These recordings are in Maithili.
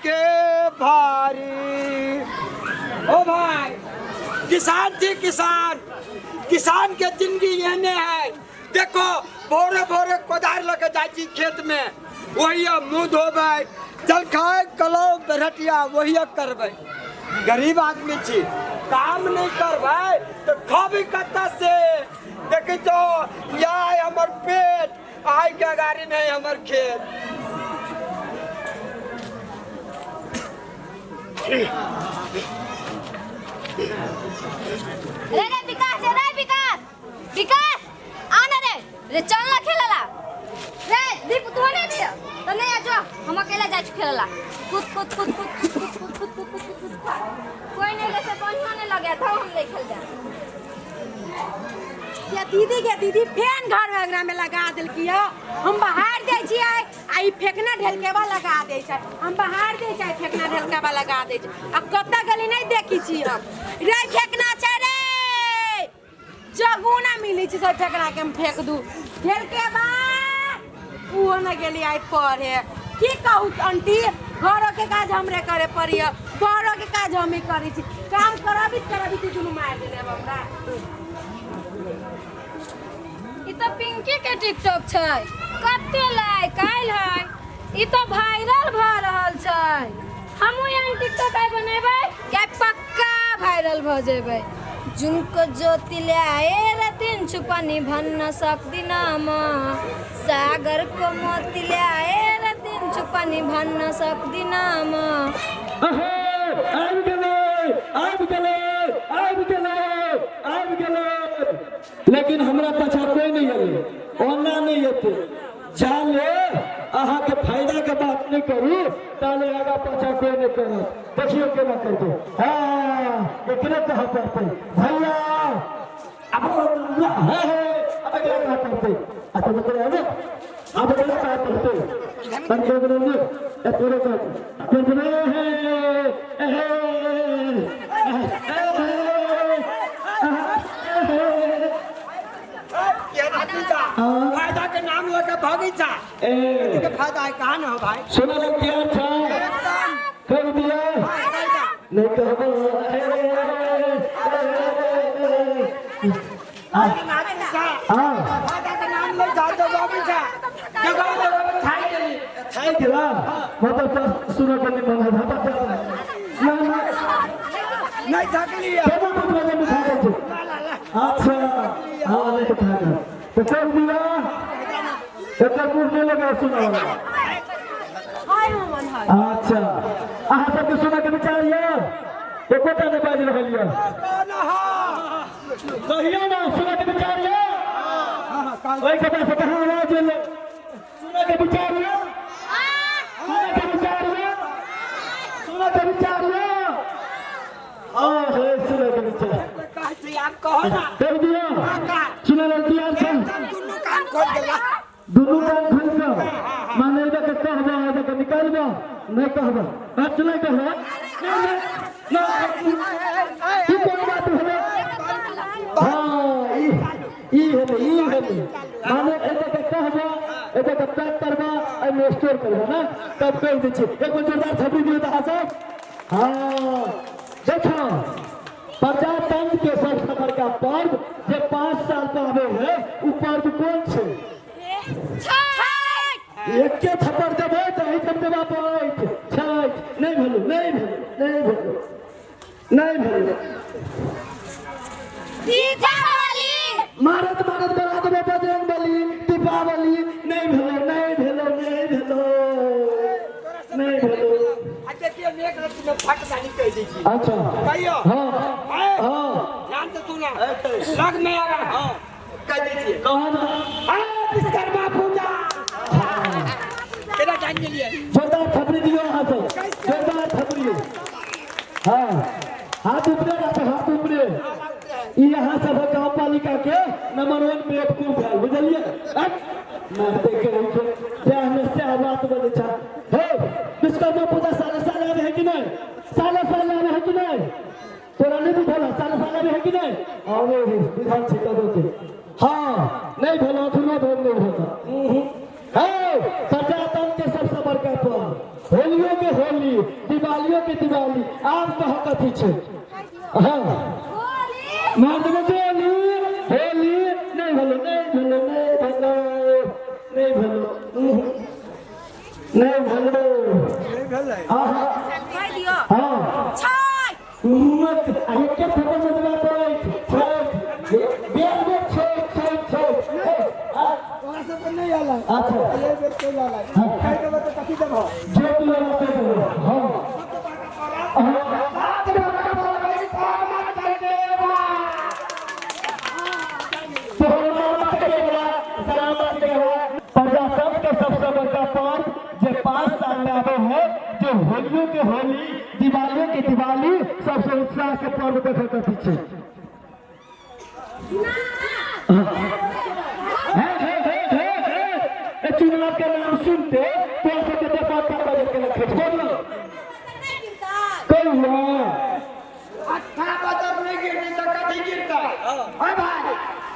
के भारी। ओ भाई, किसान थी किसान, किसान के जिंदगी एहने है। देखो भोरे भोरे कोदार लके जाइ छी खेत में, वही मुँह धोबै, जलखाय कलौ बेरहटिया वही करबै। गरीब आदमी छी, काम नहीं करबै तो खबी कतऽ से? देखी तो या हमर पेट, आइ के गाड़ी नहीं हमर खेत। रे रे विकास, रे विकास, विकास आ ना रे, रे चल ना खेलला रे। दीप तू नहीं दिया तो नहीं आ जो, हम अकेला जा छी खेलला। कूद कूद कूद कूद कूद कूद कूद कूद कूद कूद कूद। कोई नहीं जैसे बढ़िया नहीं लगे था, हम नहीं खेल जाए। या दीदी के दीदी फैन घर में अंगना में लगा देलकी है। हम बाहर जाइ छियै आ ई फेकना ढेलकेबा लगा दै छै। हम बाहर जाइ छियै, फेकना ढेलकेबा लगा दै छै। आ कतऽ गेली नहि देखी छी हम। रे फेकना छै रे, जगू ना मिलै छै सब फेकना के हम फेंक दू। ढेलकेबा ओहो न गेली आइ पढ़े। की कहू आंटी, घरो के काज हमरे करे पड़िय, बड़ो के काज हमी करै छी। काम करबित करबित दुनू मारि देले हमरा। ई तऽ पिंकी के टिकटॉक छै, कते लाइक आयल है, ई तऽ वायरल भऽ रहल छै। हमहूँ एहन टिकटॉक आइ बनेबै कि आइ पक्का वायरल भऽ जेबै। जुनको ज्योति ल्याए रतिन छुपनी भन्न सक्दिन म, सागरको मोती ल्याए रतिन छुपनी भन्न सक्दिन म। आबि गेलै, आबि गेलै, आबि गेलै, आबि गेलै। लेकिन हमरा पाछा कोई नहीं एलै, ओना नहीं एतै। जाले अहाँके फायदा के बात नहीं करू ताले आगा पाछा कोई नहीं करत। देखियो केना करतै। हाँ, एकरे कह पड़तै भैया। अब है है, अब एकरे कह पड़तै। अच्छा एकरे आबे, अब एकरे कह पड़तै। तन को बोल ए तोरे कह तोरे हे हे फायदा के नाम लेके भागी छा ए के फायदा है कहाँ न हो भाई। सुनो लोग तैयार छा, कह दिया नहीं कहबो। हाँ, फायदा के नाम ले जा तो भागी छा, जगह जगह पे खाई गेली। खाइ गेला मतलब तो सुनो के नहीं मन है भाता ना ना नहीं थकली है। केना बुझबै जे मिठा दै छै? अच्छा हाँ, नहीं खा तो कह दिया। एकर मुँह नहीं लगा सुना वाला। अच्छा अहाँ सबके सुनऽ के विचार यऽ? एकोटा नहि बाजि रहल यऽ। कहियौ ने, सुनऽ के विचार यऽ? ओहि कथा से कहाँ आवाज एलै? सुनऽ के विचार यऽ? सुनऽ के विचार यऽ? सुनऽ के विचार यऽ? हाँ हे, सुनऽ के विचार कहै छी आब कहो ना। कहि दियौ, सुनऽ लेल तैयार छै? दुनू कान खोल गेला। दुनू कान खोलि कऽ माने एहि के कहबो, एहि के निकालबो नहि कहबो। अच्छा नहि कहबो, नहि नहि, ई कोन बात भेलै? हाँ, ई ई हेलै, ई हेलै। माने एहि के कहबो, एहि के पैक करबो, एहिमे स्टोर करबो ने, तब कहि दै छी। एक बेर जोरदार थपड़ी दियौ तऽ अहाँ सब। हाँ देखो, प्रजातंत्र के सबसे बड़का पर्व जे 5 साल पर आवे है, उ पर्व कोन छै? एके थप्पड़ देबै तऽ एहि सब देबा पड़ैत छठि। नहीं भेलो, नहीं भेलो, नहीं भेलो, नहीं भेलो। दीपावली। मारत मारत बना देबै बजरंग बली। दीपावली नहीं भेलो, नहीं भेलो, नहीं भेलो, नहीं भेलो। आ देखियो, एक रत्ती में फट दानी कह दै छी। अच्छा कहियो। हाँ हाँ, ध्यान से सुना, लग में आ रहा। हाँ, कह दै छियै। कहो ना। हाँ, विश्वकर्मा पूजा केना जान गेलियै? जोरदार थपड़ी दियो अहाँ सब, जोरदार थपड़ी। हाँ, हाथ ऊपरे रहते, हाथ ऊपरे। ई अहाँ सब गाँव पालिका के नंबर 1 बेवकूफ भेल, बुझलियै? हट, मारते के रहै छै जएह ने सएह बात बजै छै। हे, विश्वकर्मा पूजा साले साले आबै है कि नहि? साले साले आबै है कि नहि? तोरा नहि बुझल है? साले साले आबै है कि नहि? आबै है, बुझल छै कदो के। हाँ, नहीं भेल, अखनो धरि नहीं भेल। हे, प्रजातंत्र के सबसे बड़का पर्व होलियो के होली। छी। आब कह कथी छै? हाँ, मार देबो गोली। होली नहीं भेलो, नहीं भेलो, नहीं भेलो, नहीं भेलो, नहीं भेलो, नहीं भेलै। आहा। कहि दियौ। हाँ। छै। मत एके थप्पड़ में दबा पड़ै छै, बेर बेर छै छै छै। तोरा सबके नहि आयल है। अच्छा। एहि बेर चलि आयल है। हाँ। कहि देबो तऽ कथी देबहो? जे तू लेना से देबो। हाँ। सात बड़का पड़बै, सामा चकेबा। प्रजातंत्र के सबसे बड़का पर्व जे 5 साल में आवे है, जो होलियों के होली, दिवालियों के दिवाली, सबसे उत्साह के पर्व देखे के पीछे हे हे हे हे हे ए, चुनाव के नाम सुनते तो सबके देखा बजे के लखे बोलो कहिया। अच्छा, बजर नहि गिरतै तऽ कथी गिरतै? अरे भाई,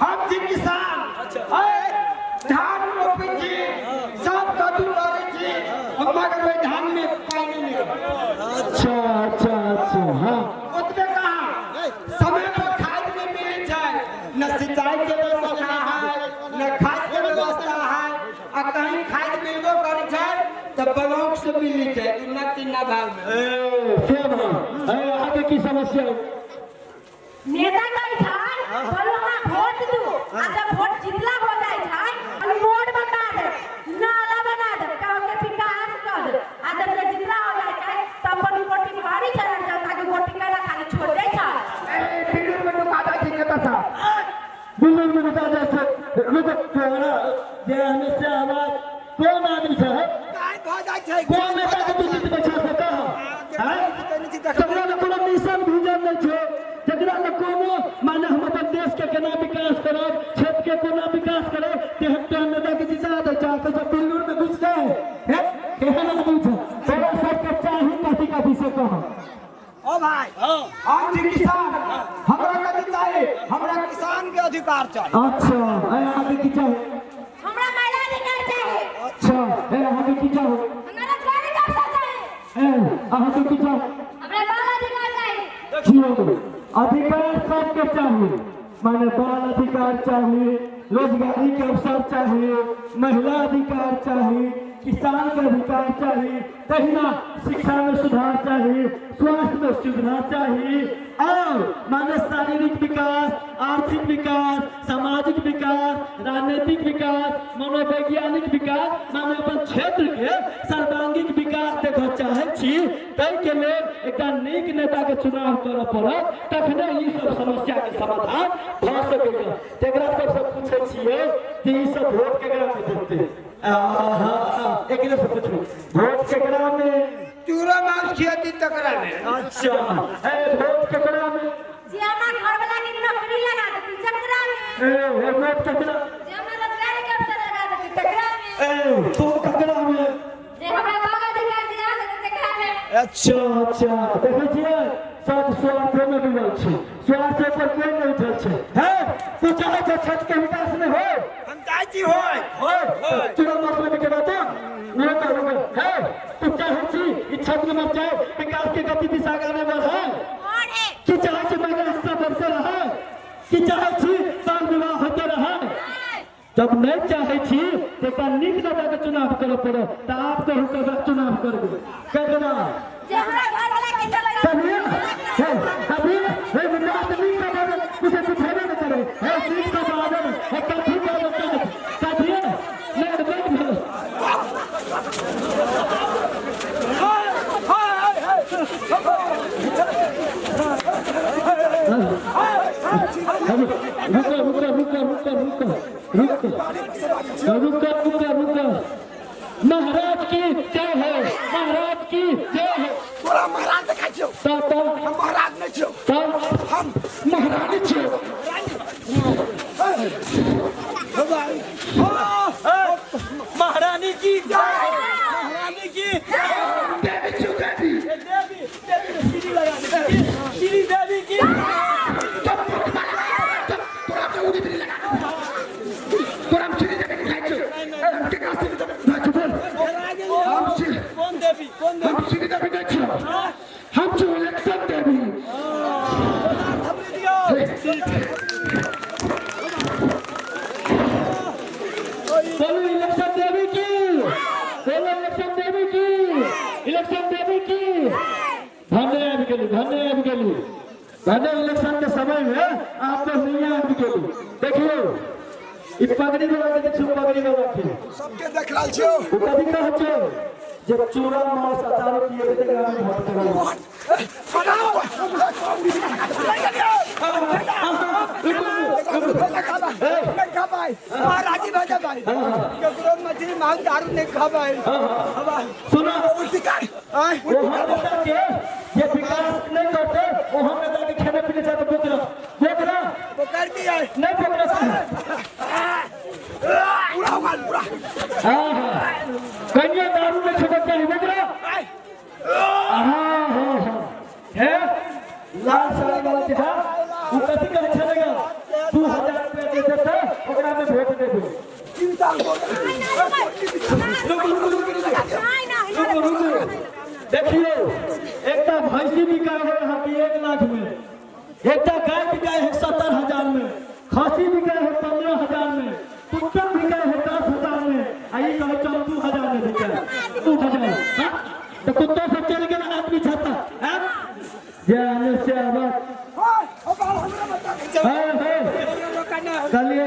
हम छी किसान। अरे धान रोपै छी, सब कद्दू करै छी, मगर ओहि धान में पानि नहि। अच्छा अच्छा अच्छा, हाँ। ओतबे कहाँ, समय पर खाद नहि मिलै छै, न सिंचाई के व्यवस्था है, न खाद के व्यवस्था है। आ कहीं खाद मिलबो करै छै तऽ ब्लॉक से मिलै छै दुना तीना भाव में। ए, से भाई, ए, अहाँके की समस्या है? नेता कहै छै, बोलो अहाँ वोट दू, आ जब वोट जितला हो जाइ छै, रोड बना दे, नाला बना दे, गाँव के विकास कर दे। आ जब जे जितला हो जाइ छै तब अपन वोटिंग भारी चढ़ल जनता के वोटिंग करा खाली छोड़ दै छै। ए, बिल्डिंग में नुका जाइ छै नेता साहब। बिल्डिंग में नुका जाइ छै। रुको, तोरा जे हमेशा आवाज कोन आदमी छै? काय भऽ जाइ छै? कोन नेता के तू जीतबै छै से कह। आँय? जकरा लग कोनो मिशन विजन नहि छै, जकरा लग कोनो माने हम अपन देश के केना विकास करब, क्षेत्र के कोना विकास करब, तेहन तेहन नेता के जिता दै छै। तो जब बिल्लूर में घुस जाए हे, केहन आदमी छै? तोरा सबके चाही कथी कथी से कह। ओ भाई, हम छी किसान, हमरा कथी चाही? हमरा किसान के अधिकार चाही। अच्छा, ए, अहाँके की चाही? हमरा महिला अधिकार चाही। अच्छा, ए, अहाँके की चाही? हमरा रोजगारी के अवसर चाही। ए, अहाँके की चाही? हमरा बाल अधिकार चाही। देखियौ, अधिकार सबके चाही, माने बाल अधिकार चाही, रोजगारी के अवसर चाही, महिला अधिकार चाही, किसान के अधिकार चाही, तहिना शिक्षा में सुधार चाही, स्वास्थ्य में सुविधा चाही, और माने शारीरिक विकास, आर्थिक विकास, सामाजिक विकास, राजनीतिक विकास, मनोवैज्ञानिक विकास, माने अपन क्षेत्र के सर्वांगीण विकास देखऽ चाहै छी। ताहिके लेल एकटा नीक नेता के चुनाव करऽ पड़त, तखने ई सब समस्या के समाधान भऽ सकैए। तेकरा सबसँ पूछै छियै कि ई सब वोट केकरा में देतै? आहा, एकरे से पूछू, वोट केकरा में? चूरा मांस खियती तकरा में। अच्छा, ए, वोट केकरा में? जे हमरा घरवाला के नौकरी लगा देती जकरा में। ए, ए, वोट केकरा? जे हमरा रोजगारी के अवसर लगा देती तकरा में। ए, तो केकरा में? जे हमरा बाल अधिकार दिया देती तकरा में। अच्छा अच्छा, देखै छियै, सब स्वार्थे में डूबल छै, स्वार्थ पर कोई नहीं उठल छै। हे, तू चाहै छै क्षेत्र के विकास नहि होय? हम चाहै छी होय। होय। चुनाव मास में के बात नहीं करूंगा। हे, तू चाहै छी ई क्षेत्र में जाए, विकास के गति दिशा आगे बढ़े? बढ़े। की चाहै छी महिला हिस्सा बढ़ते रहे? की चाहै छी बाल विवाह होते रहे? जब नहीं चाहै छी तऽ एकटा नीक नेता के चुनाव करऽ पड़त। तऽ आप कहू, ककरा चुनाव करबै, ककरा? जे हमरा घरवाला के लगा। कभी हे, कभी हे, बात नीक का बाजल, कुछ बुझेबे नहि करे। हे, नीक का बाजल, हे, कथी बाजल? कथी नहीं नहीं भेल। रुको रुको रुको रुको रुको रुको रुको रुको रुको। महाराज की जय हो, महाराज की जय हो। तोरा महाराज देखै छियौ? तब तब हम महाराज नहि छियौ। तब हम महारानी छियौ। महारानी की जय, महारानी की। देवी छियौ, देवी। ए, देवी, देवी में सीढ़ी लगा दे, सीढ़ी, देवी की। तोरा के उड़ी बिड़ी लगा दे। तोरा हम सीढ़ी जगह खाइ छियौ? हम केकरा सीढ़ी देबै? बोल। हम सीढ़ी कौन देवी, कौन देवी? हम सीढ़ी देवी नहि छियौ, हम छियौ। भने इलेक्शन के समय में आप तो नहीं आबि गेली। देखियो ई पगड़ी वाला के देखियो, पगड़ी वाला के सबके देख रहल छियौ। ओ कथी कहै छै जे चूड़ा मांस अचार पिएबै तऽ एकरा में भोट देबै। नहीं खा भाई, राजी भऽ जा भाई, केकरो मछली मांस दारू नहीं खा भाई। सुनो, उल्टी कर। ओहन नेता के जे विकास नहीं करते, ओहन नेता के खेने पीने चाहते बोकरा बोकरा वो कर दिया नहीं बोकरा। पूरा होगा पूरा। हाँ हाँ, कहियो दारू नहीं छूटक चाही बोकरा। हाँ हाँ हाँ, हे लाल साड़ी वाला जे है उ कथी कहै छलैया? 2000 रुपया जे देतै ओकरा में वोट देबै। रुकू रुकू रुकू रुकू रुकू। देखियो, एकटा भैंसी बिकाय है अहाँके 1 लाख में, एकटा गाय बिकाय है 70,000 में, खस्सी बिकाय है 15,000 में, कुत्ता बिकाय है 10,000 में, आ ई कहै छै 2000 में बिकाय 2000। हाँ? तऽ कुत्तो सब चलि गेल आदमी छता हैं जे आने से आवाज। हाँ हाँ, कहलिए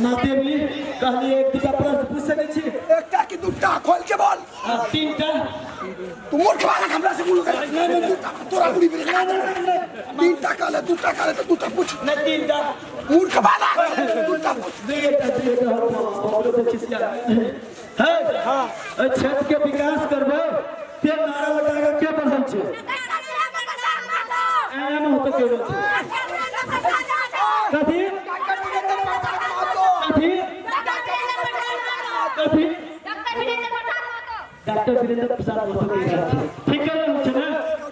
नाते भी कहलिए एक दूटा प्रश्न पूछ सकै छी? एकटा की दूटा, खोल के बोल। तीनटा। तू मूर्ख बालक, हमरा से बोल। नहीं, तोरा बुरी भी तीनटा कहले, दूटा कहले तो दूटा पूछ। नहीं, तीनटा। मूर्ख बालक, दूटा पूछ। दुइएटा दुइएटा हमरो से खिसिया है। हां, एहि क्षेत्र के विकास करबै ते नारा लगा के के बढ़ल छै? एना होते के रहल छै? कथी कथी कथी? डॉक्टर वीरेंद्र प्रसाद महतो के रहल छै। ठीक कर रहल छै ने?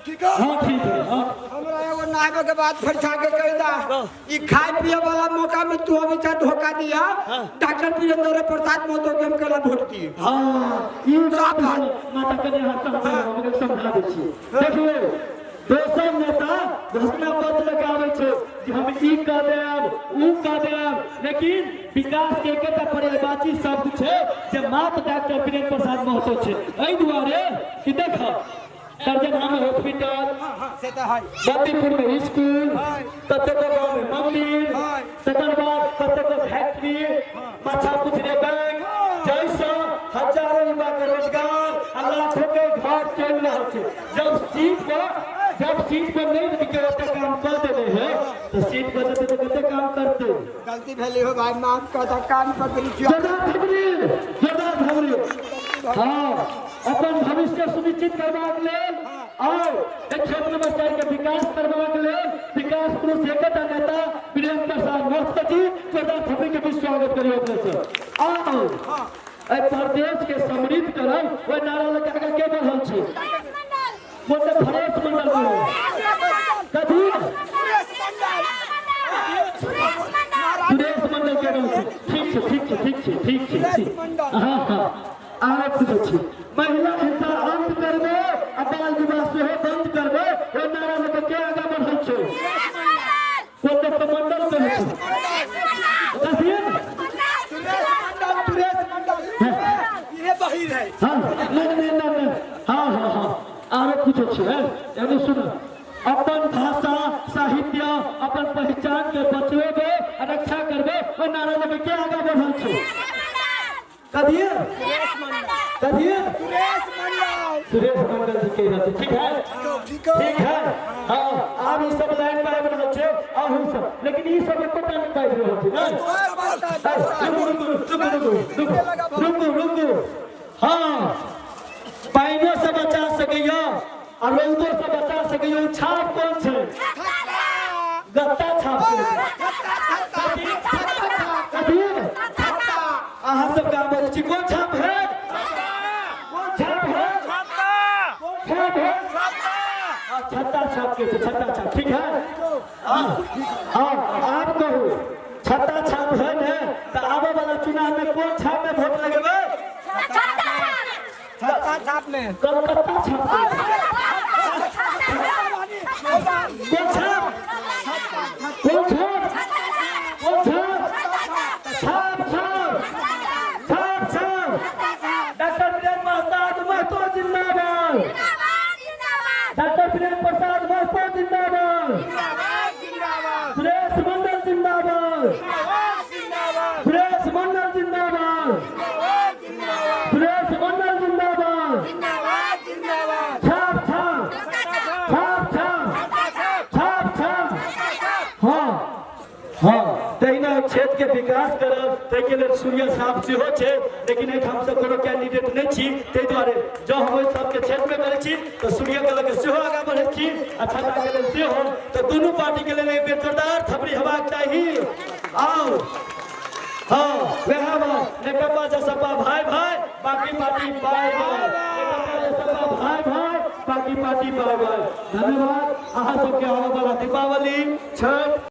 ठीक है। हाँ ठीक है। हाँ, हमरा एगो नहाबे के बाद फरिछा के कह दा, ई खाए पिए वाला मौका में तू हमेशा धोखा दिया। डॉक्टर वीरेंद्र प्रसाद महतो के हम केला वोट दिए। हाँ, ई बात माता कन्या हाथ हम समझा दै छी। देखियौ, दोसर नेता घोषणा पत्र लऽ के आबै छै जे हम ई कऽ देब, ऊ कऽ देब, लेकिन विकास के एकेटा पर्यायवाची शब्द छै जे मात्र डॉक्टर वीरेंद्र प्रसाद महतो छै। एहि दुआरे कि देख, दर्जनहा में हॉस्पिटल, से तऽ है, बंदीपुर में स्कूल, कतेको गाँव में मंदिर, तकर बाद कतेको फैक्ट्री, माछा पुछरे बैंक, जैसे हजारों युवा के रोजगार आ लाखों के घर चलि रहल छै। जब सीट पर नहीं रहि ओते काम कऽ देने है तो सीट पर जेतै तऽ कते काम करतै? गलती भेली हो भाई, माफ कर दो, कान पकड़ी छियो। जोरदार थपड़ी, जोरदार थपड़ी। हाँ, अपन भविष्य सुनिश्चित करबाक लेल और एहि क्षेत्र में चढ़ के विकास करबाक लेल विकास पुरुष एकटा नेता वीरेंद्र प्रसाद महतो जी, जोरदार थपड़ी के बीच स्वागत करियौ अपने से। और एहि प्रदेश के समृद्ध करब ओहि नारा लगा के के बढ़ल छै? बोलते फरेश मंडल बोलो। कथी? सुरेश मंडल के रहल छै। ठीक छै, ठीक छै, ठीक छै, ठीक छै, ठीक। हाँ हाँ, आरो पूछै छी, महिला हिंसा अंत करबै आ बाल विवाह सेहो बंद करबै ओहि नारा लऽ के के आगाँ बढ़ल छै? बोलते तऽ मंडल कहै छै। कथी? सुरेश मंडल, ये बहिर है। हाँ, नहीं नहीं नहीं नहीं, हाँ हाँ हाँ, आरो पूछै छी। है यानी सुन, अपन भाषा साहित्य अपन पहचान के बचेबै आ रक्षा करबै ओहि नारा लऽ के के आगाँ बढ़ल छै? कथी कथी? सुरेश मंडल। सुरेश मंडल जी के रहल छै। ठीक है। ठीक है। ठीक है। हाँ, आब ई सब लाइन पर आबि रहल छै अहूँ सब, लेकिन ई सब एकोटा नहि बाजि रहल छै ने। रुकू रुकू रुकू रुकू रुकू रुकू। हाँ, पानिओ से बचा सकैया आ रौदो से बचा सकैया, उ छाप कोन छै? गत्ता छाप छै। कथी कथी? अहाँ सब गाम बजै छी, कोन छाप है? कोन छाप है? कोन छाप है? हाँ, छत्ता छाप के छै, छत्ता छाप। ठीक है। हाँ हाँ, आप कहू, छत्ता छाप है ने तऽ आबे वाला चुनाव में कोन छाप में वोट लगेबै? छत्ता छाप में। कलकत्ता छाप के। कोन छाप? कोन छाप? कोन छाप? छाप छाप छाप छाप। डॉक्टर वीरेंद्र प्रसाद महतो जिंदाबाद! डॉक्टर वीरेंद्र प्रसाद महतो। जिंदाबाद, सुरेश मंडल जिंदाबाद। छाप छाप छाप छाप छाप छाप। हाँ हाँ, तहिना क्षेत्र के विकास करब ताहिके लेल सूर्य साहब सेहो छै, लेकिन एहिठाम से कोनो कैंडिडेट नहि छी, ताहि दुआरे जँ हम ओहि सबके क्षेत्रमे करै छी तऽ सूर्यके लऽ के सेहो आगाँ बढ़ै छी आ छठाके लेल सेहो। तऽ दुनू पार्टीके लेल एक बेर जोरदार थपड़ी हेबाक चाही। आउ हाँ, वएह बात, नेकपा जसपा भाई भाई, बाकी पार्टी बाय बाय। नेकपा जसपा भाई भाई, बाकी पार्टी बाय बाय। धन्यवाद। अहाँ सबके आबऽ वाला दीपावली, छठ